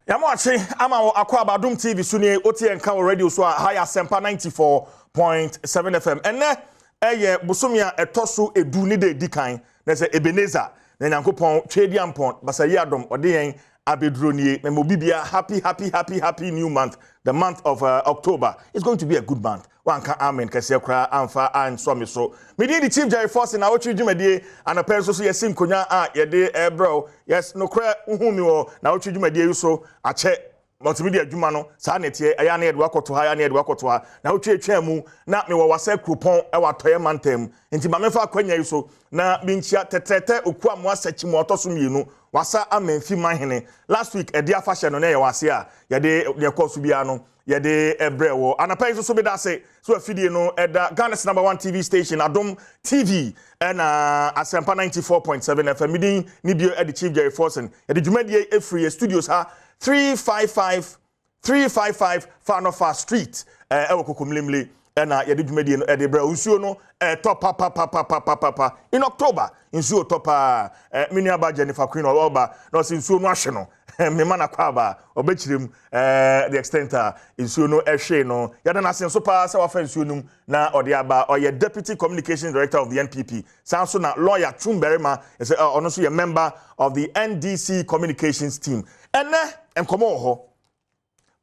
Yamoakye ama wɔ akɔ aba Adom TV so nie. Wote yɛn ka wɔ radio so a, ha yɛ Asɛmpa 94.7 FM. Ɛnɛ ɛyɛ bosome a ɛtɔ so 10 ne da edi kan na sɛ Ebenezer na Nyankopɔn Twediampɔn Basayi Adom ɔde yɛn abɛduro nie. Mɛma obi bia happy, happy, happy, happy new month, the month of October. It's going to be a good month. Wanka amen kɛseɛ koraa amfa ansɔ me so. Medin de Chief Jerry Forson na wotwe dwumadie anɔpɛ nso so yɛsi nkonnwa a yɛde ɛbrɛw. Yes, nokorɛ, wohu mi wɔ na wotwe dwumadie yi so akyɛ multimedia adwuma no saa na ɛteɛ. Ɛyɛ ne yɛde wakɔto ha, ɛyɛ ne yɛde wakɔto ha na wotwe twɛn mu na mewɔ Wasa kuropɔn ɛwɔ Atɔeɛ mantam, nti ma memfa akwannya yi so na menkyia Tɛtrɛtɛ Okuamoa Sɛkyi mu ɔtɔ so mmienu, Wasa Amanfi Mahene. Last week ɛde afahyɛ no na ɛyɛ wase a yɛde deɛ ɛkɔɔ so biara no yɛde ɛbrɛ wɔ. Anapa yi nso so bɛda ase so afidie no ɛda Ghana's number one TV station, Adom TV, ɛna Asɛmpa 94.7 FM. Medin ne bio ɛde Chief Jerry Forson. Yɛde dwumadie ɛfiri yɛ studios ha, 355 355 Fanofa Street, ɛwɔ Kokomlemle, ɛna yɛde dwumadie no ɛde brɛ. Nsuo no ɛtɔ papapapapapapa. In October nsuo tɔ paa. Me nuaba Jennifer Queen ɔba na ɔsɛ nsuo no ahye no. Mema na kɔ aba ɔbɛkyerɛ mu the extent a nsuo no ɛhwee no. Yɛda no ase nso paa sɛ wafa nsuo no mu na ɔde aba. Ɔyɛ Deputy Communications Director of the NPP. Saa nso na lawyer Twum Barima ɛsɛ ɔno nso yɛ member of the NDC communications team. Ɛnɛ nkɔmɔ wɔ hɔ.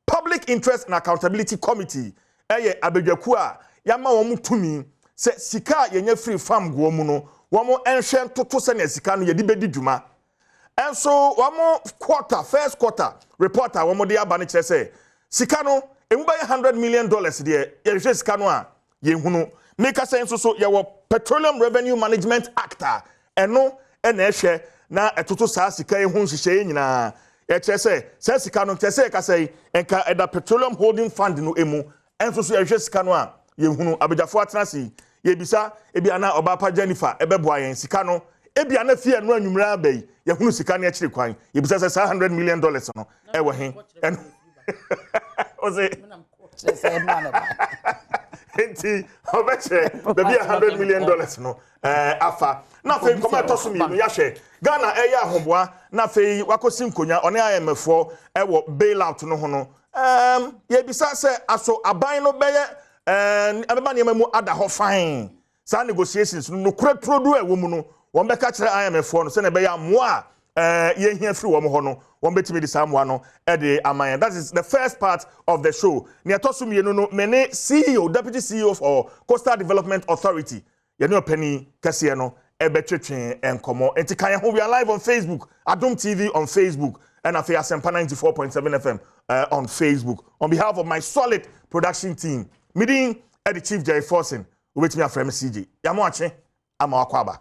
Public Interest and Accountability Committee ɛyɛ abadwakuo a yɛama wɔn tumi sɛ sika a yɛnya firi fam goɔ mu no, wɔn nhwɛ ntoto sɛnea sika no yɛde bɛdi dwuma. Ɛnso wɔn quarter, first quarter report a wɔn de aba no kyerɛ sɛ sika no emu bɛyɛ $100 million deɛ, yɛhwehwɛ sika no a yɛhunu. Meka sɛ nso so yɛwɔ Petroleum Revenue Management Act a ɛno ɛna ɛhwɛ na ɛtoto saa sika yi ho nhyehyɛeɛ nyinaa. Ɛkyerɛ sɛ saa sika no kyerɛ sɛ yɛkasa yi nka ɛda Petroleum Holding Fund no emu. Ɛnso so yɛhwɛ sika no a yɛhunu. Abadwafoɔ atena ase yi, yɛbisa ebi ana ɔbaapa Jennifer ɛbɛboa yɛn. Sika no ebi ana fie ɛno anwummerɛ aba yi, yɛhunu sika no akyiri kwan. Yɛbisa sɛ saa $100 million no ɛwɔ he? Ɛno ɔsɛ kyerɛ sɛ ɛno ana ba. Nti ɔbɛkyerɛ baabi a $100 million no afa. Na afei nkɔmɔ a ɛtɔ so mmienu, yɛahwɛ Ghana ɛyɛ ahoboa na afei wakɔsi nkonnwa ɔne IMF foɔ ɛwɔ bailout no ho no, yɛbisa sɛ aso aban no bɛyɛ ɛbɛma nneɛma mu ada hɔ fine. Saa negotiations no, nokorɛ turodu a ɛwɔ mu no, wɔn bɛka kyerɛ IMF foɔ no sɛnea ɛbɛyɛ amoa a yɛhia firi wɔn hɔ no, wɔn bɛtumi de saa mmoa no ɛde ama yɛn. That is the first part of the show. Nea ɛtɔ so mmienu no, me ne CEO, Deputy CEO for Coastal Development Authority, yɛne ɔpanin kɛseɛ no ɛbɛtwetwe nkɔmmɔ. Nti ka yɛn ho. We are live on Facebook, Adom TV on Facebook, ɛna afei Asɛmpa 94.7 FM on Facebook. On behalf of my solid production team, medin ɛde Chief Jerry Forson. Wobɛtumi afrɛ me CJ. Yɛamo akye ama wakɔ aba.